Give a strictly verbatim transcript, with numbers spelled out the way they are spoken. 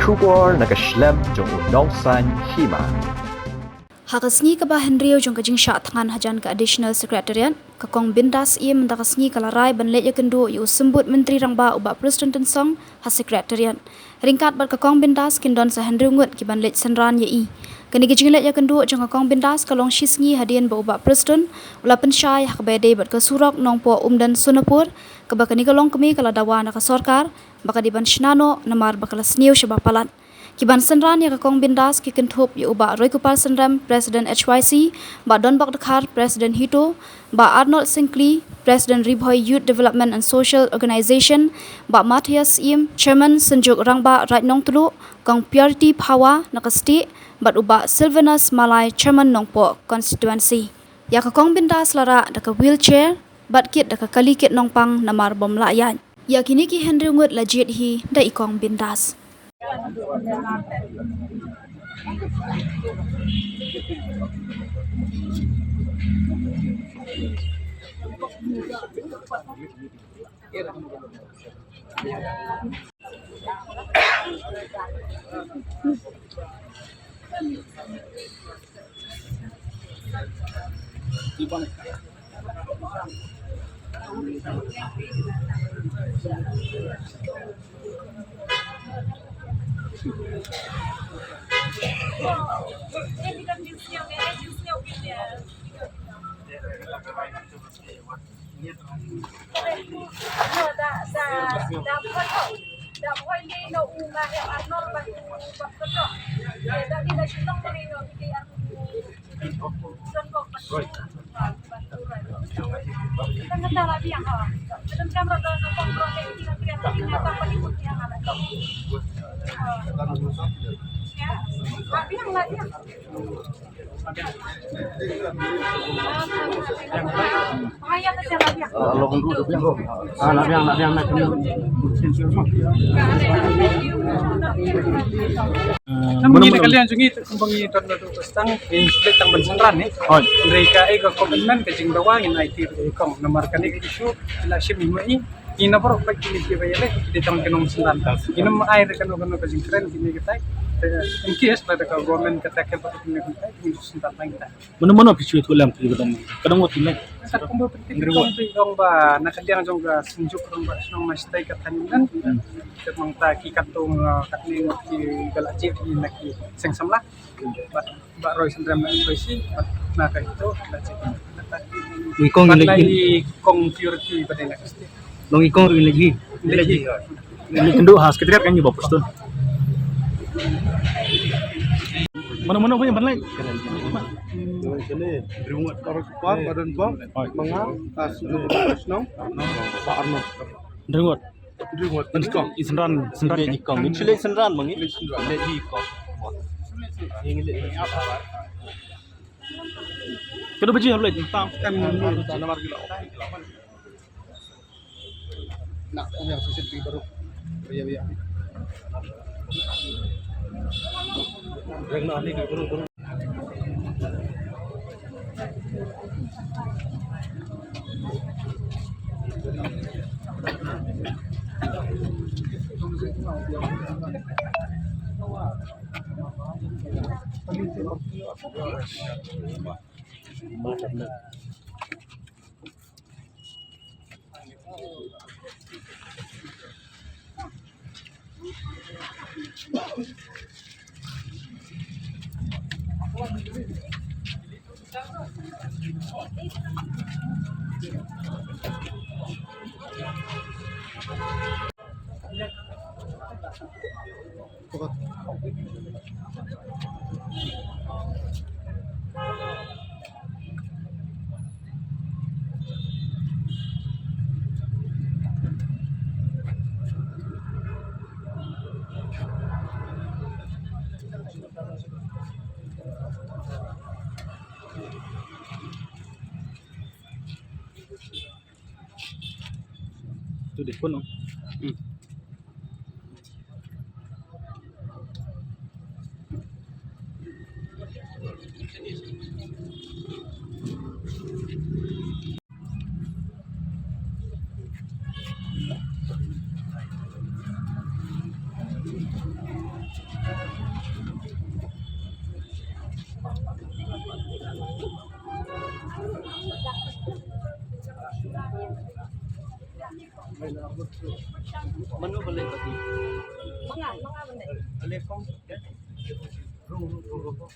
Khubor na ka shlem jong u Nongsaiñ Hima. Ha ka sngi kaba hynriew jong ka jingshah thngan hajan ka Additional Secretariat, ka Kong Bindas Syiem mynta ka sngi ka la rai ban leit ïakynduh ïa u Symbud Myntri Rangbah u Bah Prestone Tynsong ha Secretariat. Ryngkat bad ka Kong Bindas kin don sa hynriew ngut ki ban leit synran ïa i. Kane ka jingleit ïakynduh jong ka Kong Bindas ka long shi sngi hadien ba u Bah Prestone u la pynshai ha kaba ïadei bad ka surok Nongpoh Umden Sonapur, kaba kane ka longkmie ka la dawa na ka sorkar ba ka dei ban shna noh namar ba ka la sniew shaba palat. Ki ban synran ïa ka Kong Bindas ki kynthup ïa u Bah Roykupar Synrem, President H Y C, Bah Donbok Dkhar, President HITO, Bah Arnold Syngkli, President Ri Bhoi Youth Development and Social Organization, Bah Matthias Syiem, Chairman Synjuk Rangbah Raid Nongtluh, Kong Purity Phawa na ka Stieh, bad u Bah Sylvanus Malai, Chairman Nongpoh Constituency. Ïa ka Kong Bindas la rah da ka wheelchair bad kit da ka kali kit nongpang namar bym lah ïaid. Ïa kine ki hynriew ngut la jied hi da i Kong Bindas. Namar ngi na ka liang jong ngi te kumba ngi don naduh ba sdang, ngi leit tang ban synran ne. Hynrei kaei ka commitment ka jingdawa ngin aiti ïa i kong namar kane ka issue la shim ïa i. Ngi na baroh pat kine kiba ïaleh ki dei tang ki nongsynran. Ngim ai re kano kano ka jingkren kine kitai. In case lada ka government ka tackle pat kine kitai, ngin synran tang kitai. Mano mano phi shu ïathuh lem phi ba dang, ka dang wat phi leh. Ka kumba pynthikna ka dei ba na ka liang jong ka Synjuk Rangbah Shnong Mahaseitei ka thaiñ Umden. Ka nangta ki katto, uh, katne ngut kiba la jied hi na ki seng samla. Bad Bah Roy Synrem na H Y C, bad na ka HITO la jied hi. Wi kong bad leh na hi. I kong Purity ba dei na ka Stieh. Long i kong ruh i leit hi. Leit hi. Leit kynduh ha secretariat kan ïa Bah Prestone. Mano mano phi ban leit? Ringwat. Par, par don bang. Manga, tas no, tas no. Ba arno. Ringwat. Ringwat. Ban kong. I synran, synran. Leit i kong. Leit synran mangi. Leit synran. Leit i kong. Ngi leit. Kadu baji hab leit. Tam. Tam. Namar gila. Nak, yang sisi di baru. Iya, iya. Yang nak ni baru, baru. Tu di phone. Hmm. Mano ba leh kati? Manga, manga ba leh. Aleh kong. Rung, rung, rung, rung.